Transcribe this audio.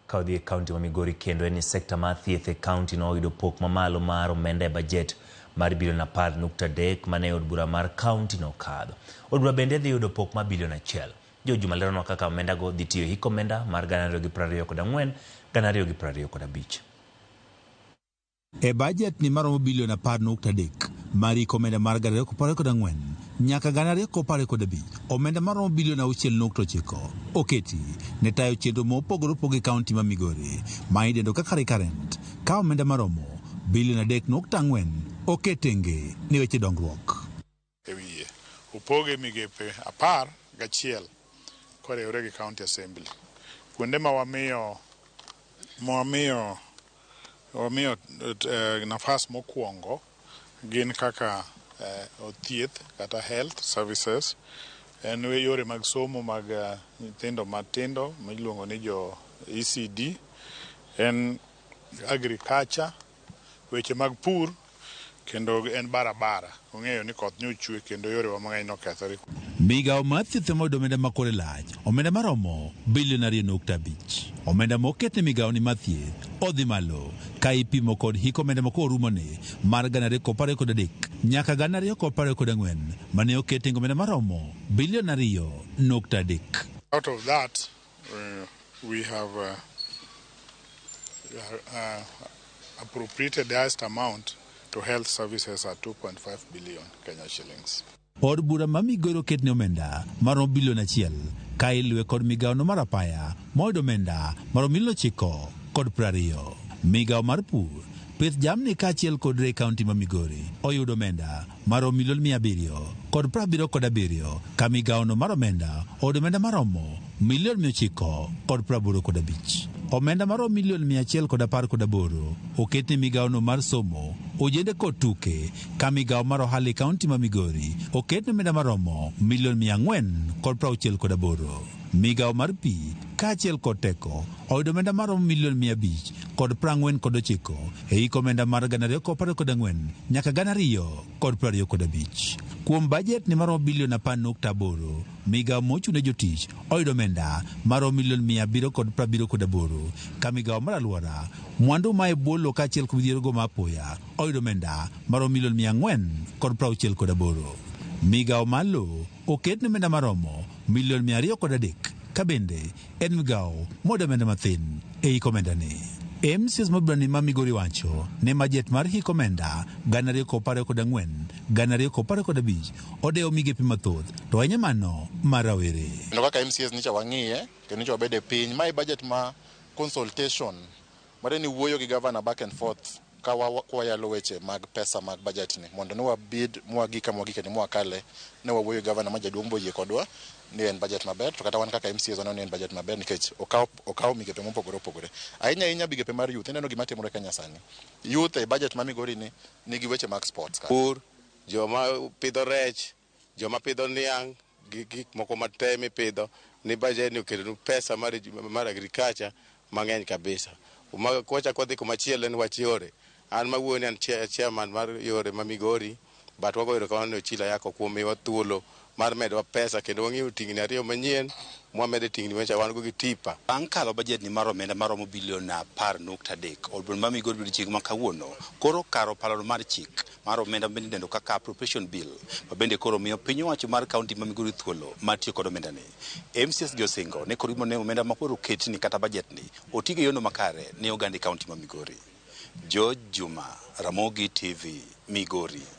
Ka odhi e kaunti ma Migori kendo en ni sekta mar thieth e kaunti no oyudo pok mamalo mar omenda e bajet mar bilion 10.3 mane od bura mar kaunti no okadho. Od bura bende dhi yudo pok mar bilion 1. George Juma leronwa kaka omendago dhi tiyo e hik omenda mar 2024 2025. E bajet ni maromo bilion 10.3 mar hik omenda mar 2024 nyaka 2025, omenda maromo bilion 6.9 oketi ne tayo chenro mopogore opogore e kaunti ma Migori ma idendo kaka recurrent, ka omenda maromo bilion 3.4 oket tenge ne weche dongruok. E wiye opoge migepe 11 koriwre gi county assembly kuonde ma wamiyo ma wamiyo wamiyo nafas mokwongo gin kaka thieth kata health services, en yore mag somo mag nyithindo matindo miluongo ni jo ECD, en agriculture, weche mag pur, kendo en barabara. Ung'eyo ni koth nyochwe kendo yorewa mang'eny nokethore. Migawo mar thieth ema oyudo omenda ma kore lach, omenda maromo bilion 2.5. Omenda moket ne migawo ni mar thieth odhi malo ka ipimo kod hik omenda ma koro rumoni mar 2023 nyaka 2024 mane oket tenge omenda maromo bilion 2.3. Out of that, we have appropriated the highest amount to health services at 2.5 billion Kenya shillings. Od bura ma Migori oketne omenda maromo bilion 1 ka iluwe kod migawono mar apaya moyudo omenda maromo milion 920. Migawo mar pur, pith jamni kaachiel kod ree kaunti ma Migori oyudo omenda maromo milion 777 ka migawono mar omenda oyudo omenda maromo milion 985. Omenda maromo milion 118 oketne migawono mar somo, ojende kod tuke ka migawo mar ohala e kaunti ma Migori oketne omenda maromo milion 468. Migawo mar pi kaachiel kod teko oyudo omenda maromo milion 549 e hik omenda mar 2024 nyaka 2025. Kuom bajet ni maromo bilion 10.8, migawo mochung' ne jotich oyudo omenda maromo milion 778 ka migawo mar alwora, mwandu ma e bwo lowo kaachiel kod midhierogo ma apoya oyudo omenda maromo milion 468. Migawo mar lowo oketne omenda maromo milion 203 ka bende en migawo moyudo omenda mathin e hik omenda ni. MCAs mabrani ma Migori wacho ni bajet mar hik omenda 2024 2025 odewo migepe mathoth to ahinya mano mar rawere. Kendo kaka MCAs nyicha wang'iye kendo nyicha wabede piny. Mae budget ma consultation mare ni wuoyo gi governor back and forth ka wayalo weche mag pesa mag budget ni mondo ne wabid mwagik kama wagike ni mwakale ne wawuoyo gi governor ma jaduong' boyie kodwa ni en budget maber, to kata wan kaka MCAs waneno ni en budget maber nikech okawo migepe mopogore opogore, ahinya ahinya migepe mar youth. Ineno gima timore Kenya sani, youth e budget ma Migori ni nigi weche mag sports ka. Pur, joma pidho rech, joma pidho niang' gi gik moko mate mipidho ni budget ni oketonu pesa mar agriculture mang'eny kabisa. Kwachako wadhi kumachielo en wach yore. An mawuoyo ni an chairman mar yore ma Migori, but wago erokamano ne Ochilo Ayako kuom miyowa thuolo mar medowa pesa kendo wang'iewo tingni 2 manyien mwamede tingni macha wan go gi tipa. Bang' kadho bajet ni mar omenda maromo bilion 10.3, od bura ma Migori odiochieng' ma kawuono koro karo palono mar chik mar omenda mabende idendo kaka appropriation bill ma bende koro miyo piny owacho mar kaunti ma Migori thuolo mar tiyo kod omenda ni. MCAs gi osingo ne koro ne omenda ma koro oketni kata bajet ni otigo e yono makare ne oganda e kaunti ma Migori. George Juma, Ramogi TV, Migori.